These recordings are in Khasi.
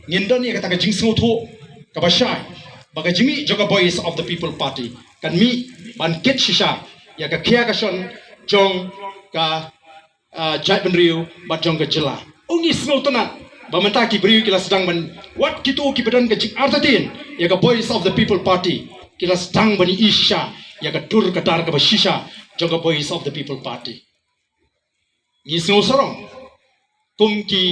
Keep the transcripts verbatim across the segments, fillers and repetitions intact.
Ngin don ïa kata ka jingsngewthuh kaba shai ba ka jingmih jong ka Voice of the People Party kan mih ban kit shisha ïa ka khia ka shon jong ka, ah, jaitbynriew bad jong ka jylla. U ngi sngewtynnat ba mynta ki briew ki la sdang ban, wat kito kiba don ka jingartatien ïa ka Voice of the People Party, ki la sdang ban ïohi shisha ïa ka dur ka dar kaba shisha jong ka Voice of the People Party. Ngi sngewsarong kum ki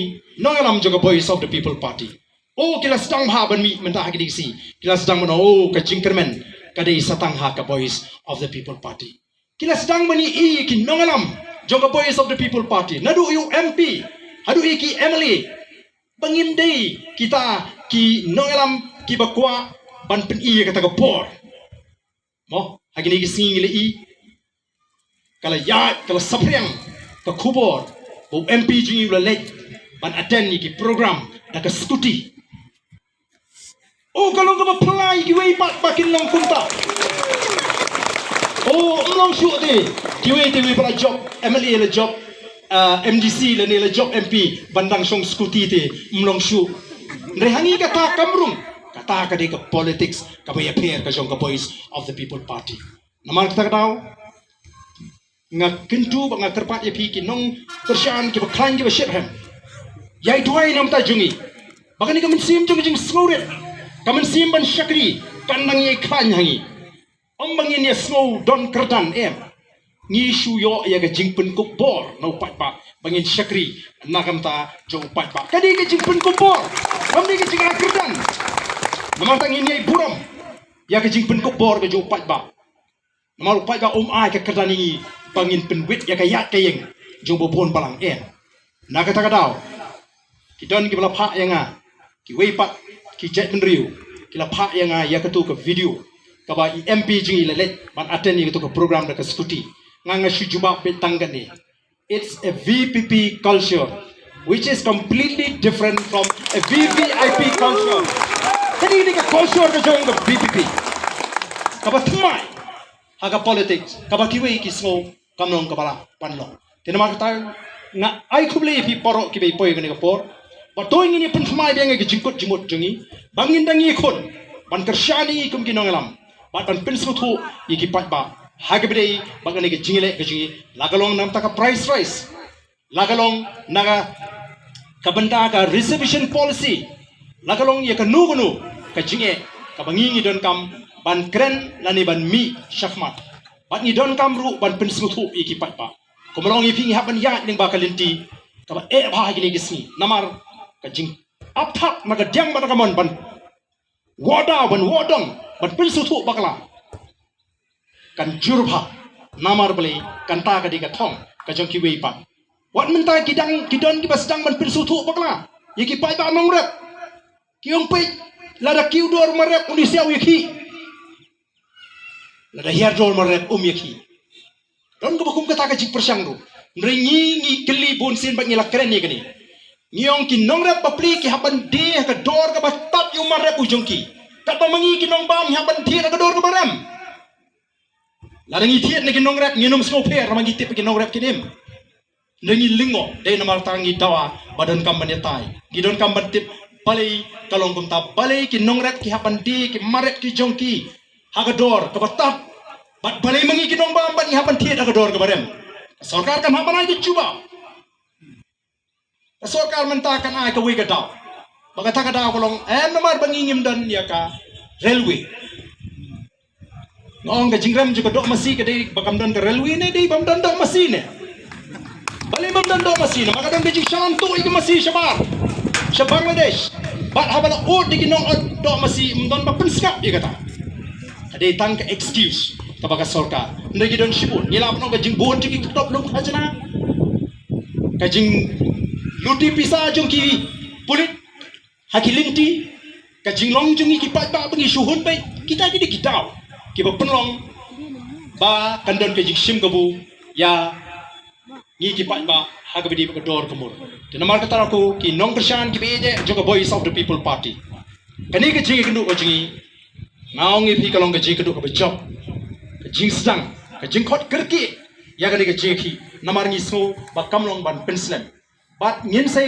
nongïalam jong ka Voice of the People Party. O, ki la sdang bha ban mih mynta ha kine ki sngi. Ki la sdang ban, o, ka jingkyrmen ka dei sa tang ha ka Voice of the People Party. Ki la sdang ban ïohi ki nongïalam jong ka Voice of the People Party, naduh ïa u M P haduh ïa ki M L A, ba ngim dei kita ki nongïalam kiba kwah ban pyni ïa kata ka bor. Mo, ha kine ki sngi ngi la ïohi ka la ïaid, ka la saphriang ka khubor ba u M P jong ngi u la leit ban attend ïa ki program da ka scooty. O, ka long kaba phylla ïa kiwei pat ba kin long kumta. O, ym long shuh te, kiwei te, kiwei ba la jop M L A, la jop, ah, M D C, lane la jop M P ban dang shong scooty te, ym long shuh. Hynrei ha ngi kata kam rung, kata ka dei ka politics kaba ïapher ka jong ka Voice of the People Party. Namar kata ka daw nga kyntu bad nga kyrpad ïa phi ki nongkyrshan kiba khlaiñ kiba shitrhem, ïai duwai na ka bynta jong ngi, ba kane ka mynsiem jong ka jingsngewrit, ka mynsiem ban shakri, kan nang ïai khlaiñ ha ngi. Ym ba ngin ïa sngew don kyrdan, em. Ngi shu ïoh ïa ka jingpynkup bor na u paidbah ba ngin shakri na ka bynta jong u paidbah. Ka dei ka jingpynkup bor, kam dei ka jingai kyrdan. Namar kata ngin ïai burom ïa ka jingpynkup bor ka jong u paidbah. Namar u paidbah um ai ka kyrdan ïa ngi ba ngin pynwit ïa ka ïaid ka ïeng jong u babun balang, em. Na kata ka daw ki don kiba la phah ïa nga, kiwei pat ki jaitbynriew ki la phah ïa nga ïa kato ka video kaba i M P jong ngi la leit ban attend ïa kato ka program da ka scooty. Nga, nga shu jubab beit tang kane. It's a V P P culture which is completely different from a V V I P culture. Kane ka dei ka culture ka jong ka V P P kaba thymmai ha ka politics, kaba kiwei ki sngew kam long kaba lah ban long. Te namar kata nga ai khublei ïa phi baroh kiba ïa poi kane ka por. Bad to ngin ïa pynthymmai biang ïa ka jingkut jingmut jong ngi ba ngin dang ïakhun ban kyrshan ïa ngi kum ki nongïalam bad ban pynsngewthuh ïa ki paidbah ha kaba dei bad kane ka jingïaleh ka jong ngi, la ka long na ka bynta ka price rise, la ka long na ka, ka bynta ka reservation policy, la ka long ïa kano kano ka jingeh kaba ngi ngi donkam ban kren lane ban mih shakhmat. Bad ngi donkam ruh ban pynsngewthuh ïa ki paidbah. Kumba long ïa phi, ngi hap ban ïaid lyngba ka lynti kaba eh bha ha kine ki sngi namar ka jingap thap na ka diang bad na ka mon ban wad daw, ban wad dong, ban pynsngewthuh bakla kan jur bha. Namar balei? Kata ka dei ka thong ka jong kiwei pat. Wat mynta ki dang, ki don kiba sdang ban pynsngewthuh bakla ïa ki paidbah nongrep. Ki ong peit, lada kiew dor marep un ïasiaw ïa ki, lada hiar dor marep um ïa ki. Don kaba kum kata ka jingpyrshang ruh. Hynrei ngi, ngi kylli bun sien bad ngi la kren ïa kane. Ngi ong ki nongrep bapli ki hap ban die ha ka dor kaba tad ïa u marep u jong ki, katba ma ngi ki nongbam ngi hap ban thied ha ka dor kaba rem. Lada ngi thied na ki nongrep ngin ym sngewpher, namar ngi tip ki nongrep kin im. Hynrei ngi lyngngoh, dei namar kata ngi dawa ba donkam ban ïatai. Ngi donkam ban tip balei ka long kumta, balei ki nongrep ki hap ban die ki marep ki jong ki ha ka dor kaba tad, bad balei ma ngi ki nongbam bad ngi hap ban thied ha ka dor kaba rem. Ka sorkar kan hap ban ai ka jubab. Ka sorkar mynta kan ai kawei ka daw. Bad kata ka daw ka long, em, namar ba ngi ngim don ïa ka railway. Nga ong, ka jingrem jong ka doh masi ka dei ba kam don ka railway ne dei bym don doh masi ne? Balei bym don doh masi? Namar ka don ka jingshalan tuh ïa ka masi shabar sha Bangladesh. Bad haba la ud ïa ki nongot doh masi, ym don ba pynsngap ïa kata. Ka dei tang ka excuse kaba ka sorkar. Hynrei ki don shibun, ngi lah ban ong ka jingbun jong ki, ki top lum khajna, ka jingluti pisa jong ki pulit ha ki lynti, ka jinglong jong ngi ki paidbah ba ngi shu hun beit. Kita ki dei ki daw kiba pynlong ba kan don ka jingshim kabu ïa ngi ki paidbah ha kaba dei bad ka dor ka mur. Te namar kata ruh, ki nongkyrshan kiba ïeit jong ka Voice of the People Party, kane ka jingïakynduh ka jong ngi, nga ong ïa phi, ka long ka jingïakynduh kaba jop, ka jingsdang, ka jingkhot kyrkieh ïa kane ka jingïakhih. Namar ngi sngew ba kam long ban pynslem. Bad ngin sa